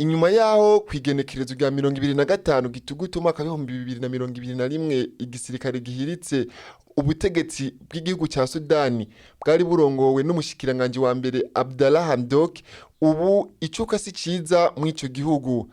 Inyuma yaho kw'igenekerezo rya 25 Gitugutu umwaka w'2021 igisirikare gihiritse ubutegetsi bw'igihugu cya Sudani bwari burongowe n'umushikiranganji wa mbere Abdallah Hamdok, ubu icuka si ciza muri ico gihugu.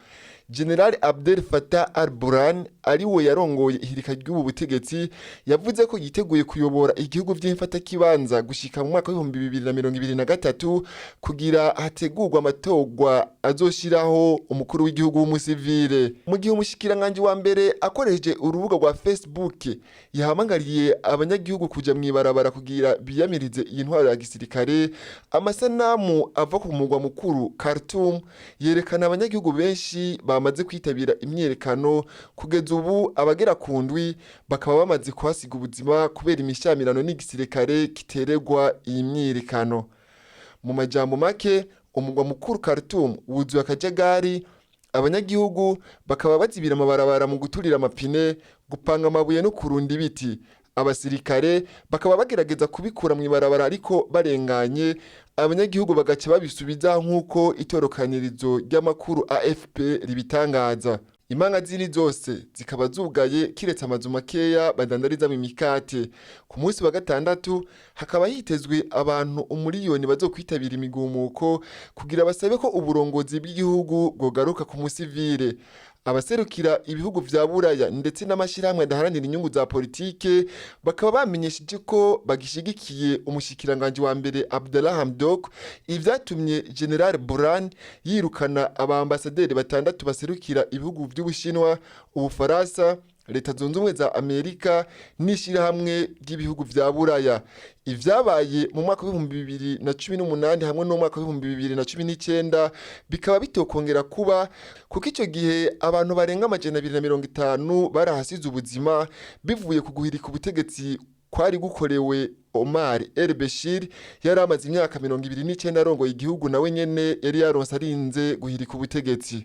General Abdel Fattah al-Burhan, ariwe yarongoye ihirika ry'ubu butegetsi, yavuze ko yiteguye kuyobora igihugu vy'imfatakibanza gushika mu mwaka w'2023 kugira hategurwa amatorwa azoshiraho umukuru w'igihugu w'umusivile. Mu gihe umushikiranganji wa mbere akoresheje urubuga rwa Facebook yahamagariye abanyagihugu kuja mw'ibarabara kugira biyamirize iyi ntwaro ya gisirikare, amasanamu ava ku mugwa mukuru Khartoum yerekana abanyagihugu benshi bamaze kwitabira imyiyerekano. Kugeza ubu abagera ku ndwi bakaba bamaze kuhasiga ubuzima kubera imishyamirano n'igisirikare kiteregwa iyi myiyerekano. Mu majambo make, umugwa mukuru Khartoum wuzuye akajagari, abanyagihugu bakaba bazibira amabarabara mu guturira amapine, gupanga amabuye no kurunda ibiti. Abasirikare bakaba bagerageza kubikura mu ibarabara, ariko barenganye abanyagihugu bagaca babisubiza, nk'uko itorokanirizo ry'amakuru AFP ribitangaza. Imangazini zose zikaba zugaye kiretse amazu makeya badandarizamo imikate. Ku munsi wa gatandatu hakaba hitezwe abantu 1 miliyoni bazokwitabira imigumuko kugira basabe ko uburongozi bw'igihugu bwogaruka ku musivile. Abaserukira ibihugu vya Buraya ndetse n'amashirahamwe adaharanira inyungu za politike bakaba bamenyesheje ko bagishigikiye umushikiranganji wa mbere Abdallah Hamdok, ivyatumye General Burhan yirukana abambasaderi batandatu baserukira ibihugu vy'Ubushinwa, Ubufaransa, Leta Zunze Ubumwe za Amerika n'ishirahamwe ry'ibihugu vya Buraya. Ivyabaye mu mwaka w'2018 hamwe n'umwaka w'2019 bikaba bitokongera kuba, kuko ico gihe abantu barenga 250 barahasize ubuzima bivuye ku guhirika ubutegetsi kwari gukorewe Omar El Bashir, yari amaze imyaka 29 arongoye igihugu, nawe nyene yari yaronse arinze guhirika ubutegetsi.